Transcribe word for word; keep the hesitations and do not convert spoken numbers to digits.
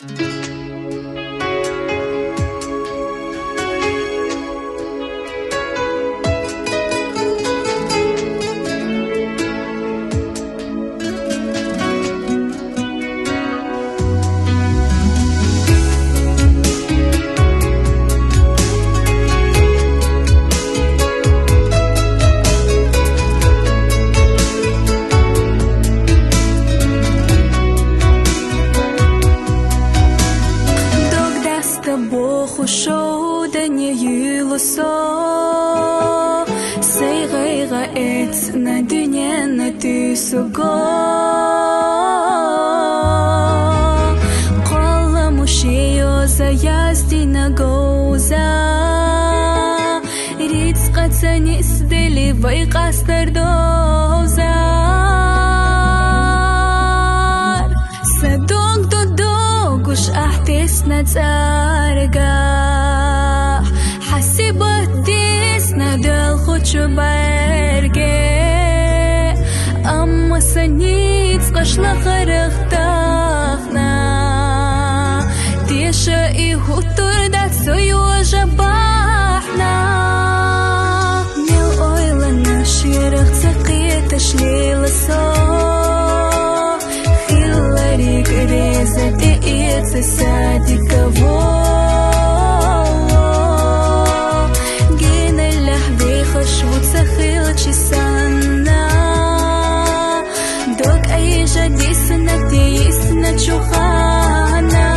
Дог даста боху шовданна юьйлу со, сай гӀайгӀа эцна дуьненна туьйсуго. Кхолламо ший йоза яздина говза, рицкъа ца нисделли вай къастар довзар. Са дог ду догуш ахь тесна цӀаргахь, хьасибат дисна делхучу бӀаьрге. Амма сан ницкъаш лахарах дахна, теша и хӀуттур дац со йожа бахьана. Мел ойланаш ярах ца кхеташ лела со, хиллариг реза тӀеэца садигаво. Генеллехь вехаш ву ца хилчи санна, дог Ӏийжа дисна тӀеисна чухана.